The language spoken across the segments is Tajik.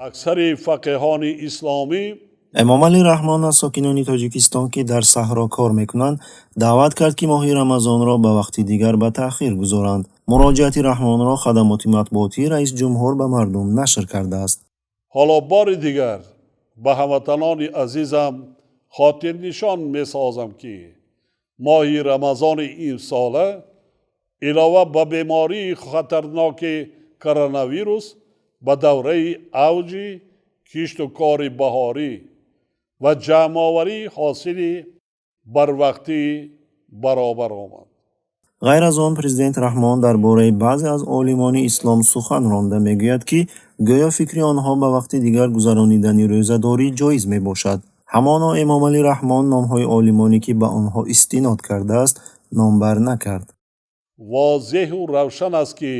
Аксари фақеҳони исломӣ. Эмомалӣ Раҳмон аз сокинони Тоҷикистон, ки дар саҳро кор мекунанд, даъват кард, ки моҳи Рамазонро ба вақти дигар ба таъхир гузоранд. Муроҷиати Раҳмонро хадамоти матбуотии раисҷумҳур ба мардум нашр кардааст. Ҳоло бори дигар ба ҳамватанони азизам хотирнишон месозам, ки моҳи Рамазони имсола илова ба бемории хатарноки коронавирус ба давраи авҷи кишту кори баҳорӣ ва ҷамъоварии ҳосили барвақтӣ баробар омад. Ғайр аз он, президент Раҳмон дар бораи баъзе аз олимони ислом сухан ронда мегӯяд, ки гӯё фикри онҳо ба вақти дигар гузаронидани рӯзадорӣ ҷоиз мебошад. Ҳамоно Эмомалӣ Раҳмон номҳои олимоне, ки ба онҳо истинод кардааст, номбар накард. Возеҳу равшан аст, ки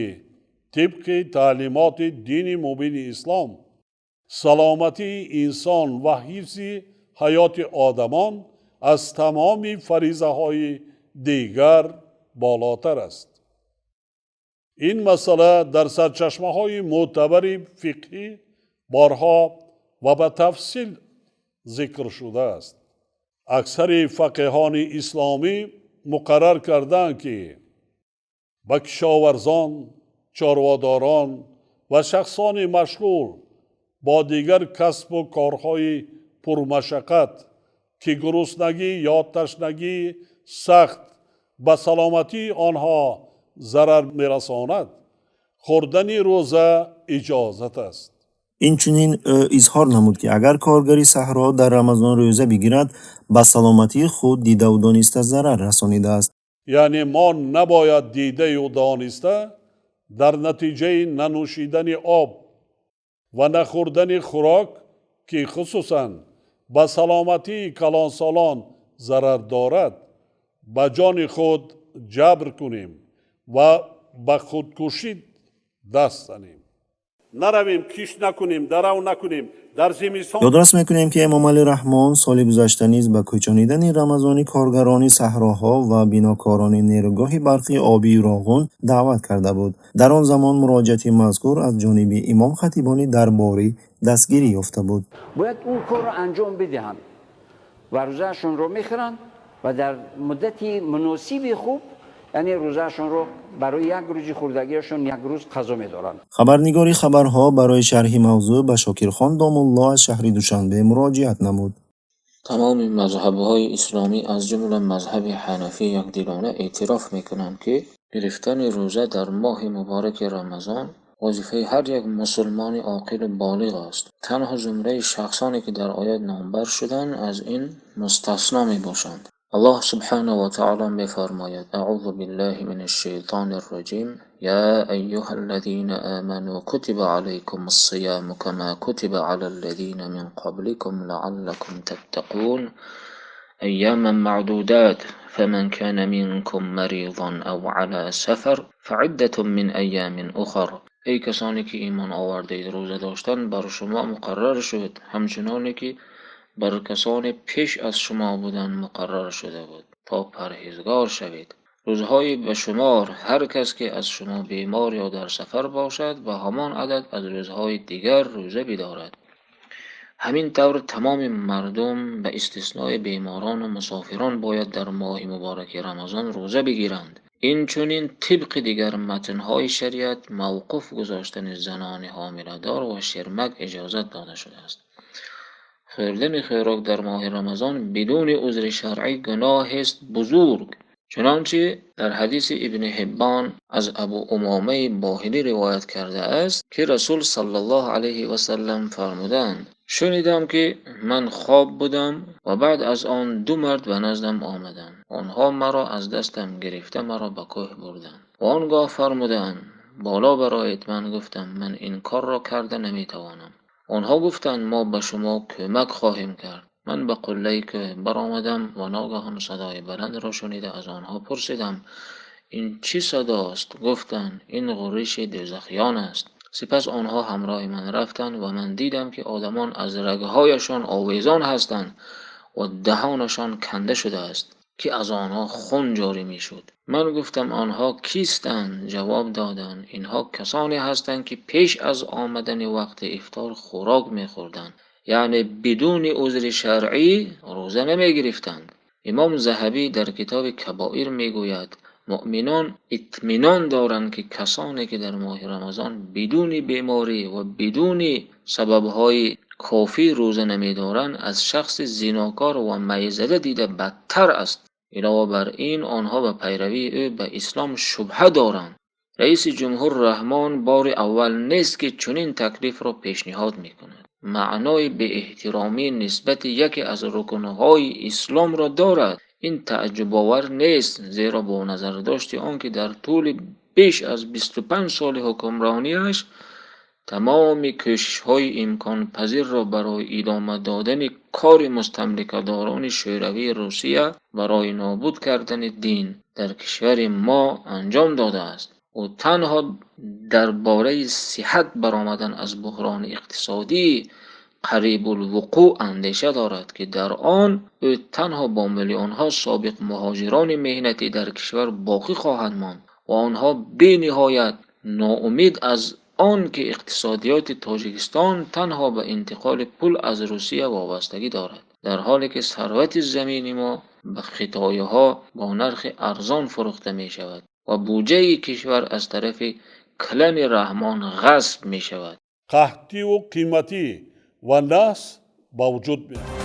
тибқи таълимоти дини мубини ислом саломатии инсон ва ҳифзи ҳаёти одамон аз тамоми фаризаҳои дигар болотар аст. Ин масъала дар сарчашмаҳои мӯътабари фиқҳӣ борҳо ва ба тафсил зикр шудааст. Аксари фақеҳони исломӣ муқаррар кардаанд, ки ба кишоварзон, чорводорон ва шахсони машғул бо дигар касбу корҳои пурмашаққат, ки гуруснагӣ ё ташнагии сахт ба саломатии онҳо зарар мерасонад, хӯрдани рӯза иҷозат аст. Инчунин ӯ изҳор намуд, ки агар коргари саҳро дар Рамазон рӯза бигирад, ба саломатии худ дидаву дониста зарар расонидааст. Яъне мо набояд дидаю дониста дар натиҷаи нанӯшидани об ва нахӯрдани хӯрок, ки хусусан ба саломатии калонсолон зарар дорад, ба ҷони худ ҷабр кунем ва ба худкушӣ даст занем. Наравем, кишт накунем, дарав накунем дар зимистон. Ёдрас мекунем, ки Эмомалӣ Раҳмон соли гузашта низ ба кӯчонидани Рамазони коргарони саҳроҳо ва бинокорони нерӯгоҳи барқи обии Роғун даъват карда буд. Дар он замон муроҷиати мазкур аз ҷониби имом-хатибони дарборӣ дастгирӣ ёфта буд. Бояд он корро анҷом бидиҳанд ва рӯзаашонро мехӯранд ва дар муддати муносиби хуб, яъне рӯзаашонро барои як рӯзи хӯрдагиашон як рӯз қазо медоранд. Хабарнигори хабарҳо барои шарҳи мавзӯъ ба Шокирхон Домулло аз шаҳри Душанбе муроҷиат намуд. Тамоми мазҳабҳои исломӣ, аз ҷумла мазҳаби ҳанафӣ, якдилона эътироф мекунанд, ки гирифтани рӯза дар моҳи мубораки Рамазон вазифаи ҳар як мусулмони оқилу болиғ аст. Танҳо зумраи шахсоне, ки дар оят номбар шуданд, аз ин мустасно мебошанд. Аллоҳ субҳанаҳу ва таъоло мефармояд: Аъузу биллаҳи минаш шайтонир раҷим. Я айюҳаллазина аману кутиба алайкумус сияму кама кутиба алаллазина мин қабликум лааллакум таттақун. Аййаман маъдудат. Фаман кана минкум маризан ав ала сафар фаиддатун мин аййамин ухар. Эй касоне ки имон овардаед, рӯза доштан бар шумо муқаррар шуд, ҳамчуноне ки бар касоне пеш аз шумо буданд муқаррар шуда буд, то парҳезгор шавед. Рӯзҳои ба шумор, ҳар кас ки аз шумо бемор ё дар сафар бошад, ба ҳамон адад аз рӯзҳои дигар рӯза бидорад. Ҳамин тавр тамоми мардум ба истиснои беморону мусофирон бояд дар моҳи мубораки Рамазон рӯза бигиранд. Инчунин тибқи дигар матнҳои шариат мавқуф гузоштани занони ҳомиладор ва ширмак иҷозат дода шудааст. Хӯрдани хӯрок дар моҳи Рамазон бидуни узри шаръӣ гуноҳест бузург. Чунончи дар ҳадиси Ибни Ҳиббон аз Абу Умомаи Боҳилӣ ривоят кардааст, ки Расул саллаллоҳу алайҳи васаллам фармуданд: шунидам, ки ман хоб будам ва баъд аз он ду мард ба наздам омаданд. Онҳо маро аз дастам гирифта, маро ба кӯҳ бурданд ва он гоҳ фармуданд: боло бароед. Ман гуфтам: ман ин корро карда наметавонам. Онҳо гуфтанд: мо ба шумо кӯмак хоҳем кард. Ман ба қуллаи кӯҳ баромадам ва ногаҳон садои баландро шунида аз онҳо пурсидам: ин чӣ садост? Гуфтанд: ин ғурриши дӯзахиён аст. Сипас онҳо ҳамроҳи ман рафтанд ва ман дидам, ки одамон аз рагҳояшон овезон ҳастанд ва даҳонашон канда шудааст. Ки аз онҳо хун ҷорӣ мешуд. Ман гуфтам: «Онҳо кистанд?» Ҷавоб доданд: «Инҳо касоне ҳастанд, ки пеш аз омадани вақти ифтор хӯрок мехӯрданд, яъне бидуни узри шаръӣ рӯза намегирифтанд». Имом Заҳабӣ дар китоби Кабоир мегӯяд: «Муъминон итминон доранд, ки касоне ки дар моҳи Рамазон бидуни беморӣ ва бидуни сабабҳои кофӣ рӯза намедоранд, аз шахси зинокор ва майзада дида бадтар аст. Илова бар ин, онҳо ба пайравии ӯ ба ислом шубҳа доранд». Раиси ҷумҳур Раҳмон бори аввал нест, ки чунин таклифро пешниҳод мекунад. Маънои беэҳтиромӣ нисбати яке аз рукнҳои исломро дорад. Ин тааҷҷубовар нест, зеро бо назардошти он ки дар тӯли беш аз 25 соли ҳукмронияш тамоми кӯшишҳои имконпазирро барои идома додани кори мустамликадорони Шӯравии Русия барои нобуд кардани дин дар кишвари мо анҷом додааст, ӯ танҳо дар бораи сиҳат баромадан аз буҳрони иқтисодии қарибулвуқӯъ андеша дорад, ки дар он ӯ танҳо бо миллионҳо собиқ муҳоҷирони меҳнатӣ дар кишвар боқӣ хоҳад монд ва онҳо бениҳоят ноумед аз он ки иқтисодиёти Тоҷикистон танҳо ба интиқоли пул аз Русия вобастагӣ дорад, дар ҳоле ки сарвати замини мо ба хитоиҳо бо нархи арзон фурӯхта мешавад ва буҷаи кишвар аз тарафи клани Раҳмон ғасб мешавад. Қаҳтиву қиматӣ ва наҳс ба вуҷуд меояд.